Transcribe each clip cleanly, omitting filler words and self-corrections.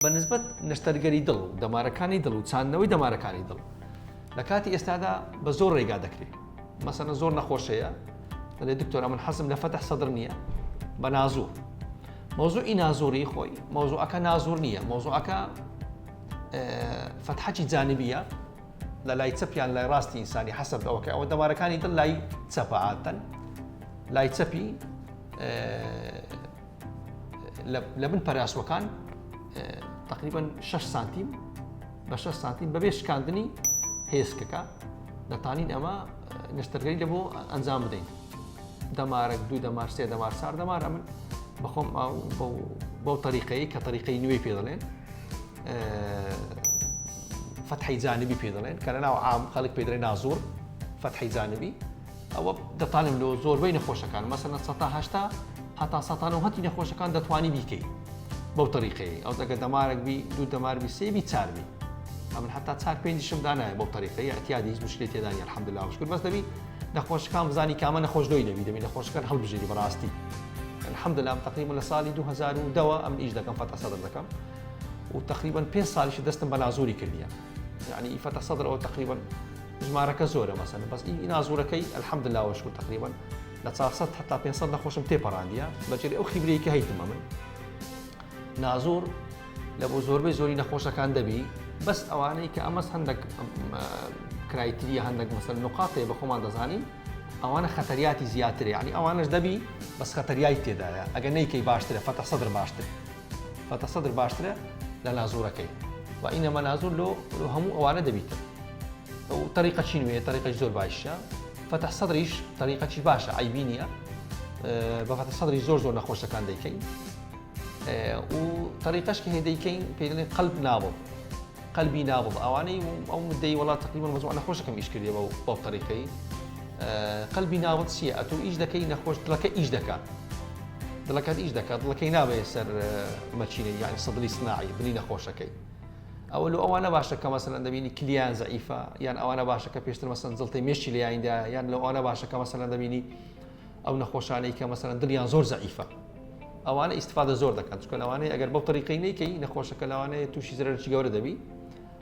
بە نسبەت نەشتەرگەری دڵ و دەمارەکانی دڵ و چاندنەوەی دەمارەکانی دڵ لە کاتی ئێستادا بە زۆر ڕێگا دەکرێت مەسەنە زۆر نەخۆشەیە دەڵێ دکتۆر ئەمن حەزم لە فەتح سەدر نییە بە نازوور مەوزوعی نازوری خۆی مەوزوعەکە نازور نییە مەوزوعەکە فەتحەکی جانبیە لە لای چەپ یان لای ڕاستی ئینسانی حەسەب ئەوەکە ئەوە دەمارەکانی دڵ لای چەپە عادەتەن لای چەپی لە بن پەراسوەکان تقریبا 6 سانتیم بە 6 سانتیم بەبێ شکاندنی هێسکەکە دەتانین ئەمە نەشتەرگەری لە بۆ ئەنجام بدەین دەمارەک دوو دەمار سێ دەمار چار دەمار ئەمن بەخۆم بەو تەریقەیە کە تەریقەی نوێی پێ دەڵێن فەتحی جانبی پێ دەڵێن کە لە ناو عام خەڵک پێ دەڵێن نازور فەتحی جانبی ئەوە دەتانم لۆ زۆربەی نەخۆشەکان مەسەلەن 180 هەتا 190 نەخۆشەکان دەتوانی بیکەی بەو تەریقەیە ئەو دەگە دەمارێک بی دوو دەمار بی سێ بی چار بی ئەمن حتا چار پێنجشم دانایە بەو تەریقەیە اعتیادی هیچ مشکلی تێدا نیە الحمدلله وشکر بەس دەبی نەخۆشەکان بزانی کامە نەخۆش لۆی دەبی دەبی نەخۆشەکان هەڵبژێری بەڕاستی الحمدلله تقریبا لە ساڵی 2010 ئەم ئیش دەکەم فەتح سەدر دەکەم و تقریبا پێ ساڵیش دەستم بە نازوری کردیە یعنی فەتح سەدر ئەوە تقریبا ژمارەکە زۆرە مەسەن بەس ئی نازورەکەی الحمدلله وشکر تقریبا لە 400 حتا 500 نەخۆشم تێپەڕاندیە بەجێری ئەو خیبرەی کە هەیتمە من نازور لە بۆ زۆربەی زۆری نەخۆشەکان دەبی بەس ئەوانەی کە ئەمەس هەندێک criteria هەندێک مەسەر نقاطێ بە خۆمان دەزانین ئەوانە خەتەریاتی زیاترە یعنی ئەوانش دەبی بەس خەتەریای تێدایە ئەگە نیکەی باشترە فەتح سەدر باشتر فەتح سەدر باشترە لە نازورەکەی و ئینەمە نازور لۆ هەموو ئەوانە دەبیتن ئەو تەریقەچی نوێ تەریقەی زۆر باشە فەتح سەدریش تەریقەچی باشە عیبی نییە بە فەتح سەدری زۆر زۆر نەخۆشەکان دەیکەین و تەریقەش کە هەیە دەیکەین پێی دەڵێن قەلب نابڵ قەلبی نابڵ ئەوانەی ئەو مدەی وڵات تقریبا مەزوع نەخۆشەکەم ئیش کردێ بەو بەو تەریقەی قەلبی نابڵ چییە ئەتۆ ئیش دەکەی نەخۆش دڵەکە ئیش دەکا دڵەکەت ئیش دەکات دڵەکەی نابێ سەر مەچینە یعنی سەدلی سناعی دڵی نەخۆشەکەی ئەوە لۆ ئەوانە باشە کە مەسەلەن دەبینی کلیان زەعیفە یان ئەوانە باشە کە پێشتر مەسەن جڵتەی مێشکی لێیاندا یان لەو ئەوانە باشە کە مەسەلەن دەبینی ئەو نەخۆشانەی کە مەسەلەن دڵیان زۆر زەعیفە ئەوانە ئیسفادە زۆر دەکەن چونکە لەوانەیە ئەگەر بەو تەریقەی نەیکەی نەخۆشەکە لەوانەیە تووشی زەرەرێکی گەورە دەبی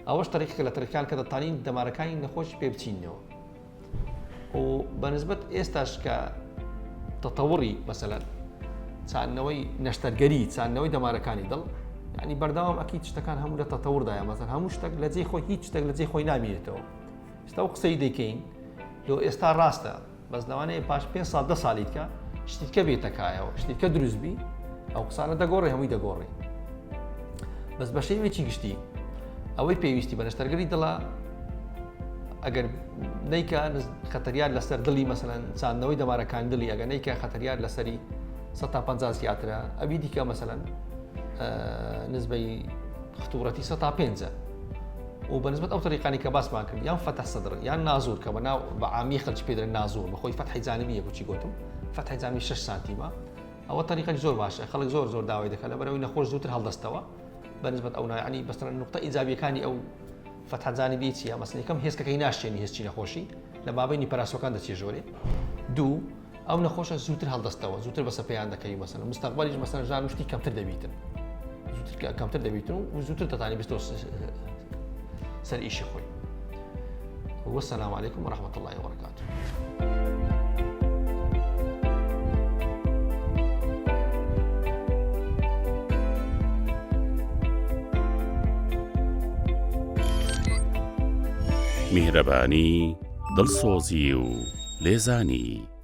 ئەوەش تەریقێکە لە تەریقان کە دەتانین دەمارەکانی نەخۆشی پێ بچینەوە و بەنسبەت ئێستاش کە تەتەوڕی مەسەلەن چاندنەوەی نەشتەرگەری چاندنەوەی دەمارەکانی دڵ ینی بەردەوام ئەکی شتەکان هەموو لە تەتەوردایە مەسەن هەموو شتێک لە جێی خۆی هیچ شتێک لە جێی خۆی نامێنێتەوە ئێستا و قسەی دەکەین لۆ ئێستا ڕاستە بەس لەوانەیە پاش پێ ساڵ دە ساڵی دیکە شتیکە بێتە کایەوە شتیکە دروست بی ئەو قسانە دەگۆڕێ هەمووی دەگۆڕێ بەس بە شێوەیەکی گشتی ئەوەی پێویستی بە نەشتەرگەری دڵە ئەگەر نیکە خەتەریار لەسەر دڵی مەسەلەن چاندنەوەی دەمارەکان دڵی ئەگەر نیکە خەتەریار لەسەری 150 زیاترە ئەوی دیکە مەسەلەن نزبەی خطورەتی 105 و بەنسبەت ئەو تەریقانی کە باسمان کرد یان فەتح سەدر یان نازور کە بەناو بە عامی خەلکی پێ دەڵێن نازور بەخۆی فەتحی جانبیە بۆچی گوتم فەتحی جانبی 6 سانتیمە ئەوە تەریقەی زۆر باشە خەڵک زۆر زۆر داوای دەکات لەبەرەوەی نەخۆش زووتر هەڵدەستەوە بەنسبەت ئەو نایعنی بەسەر نقطە ئیجابیەکانی ئەو فەتح جانبی چییە مەسەلەن یەکەم هێزکەکەی ناشێنی هێزچی نەخۆشی لە مابینی پەراسۆکان دەچێ ژۆرێ دوو ئەو نەخۆشە زووتر هەڵدەستەوە زووتر بەسە پێیان دەکەوی مەسەن مستەقبلیش مەسەن ژان شتی کەمتر دەبیتن زووتر کەمتر دەبیتن و زووتر دەتانی بستەوە سەر ئیشی خۆی والسلام عليكم ورحمة الله وبركاته میهرەبانی، دڵسۆزی و لێزانی.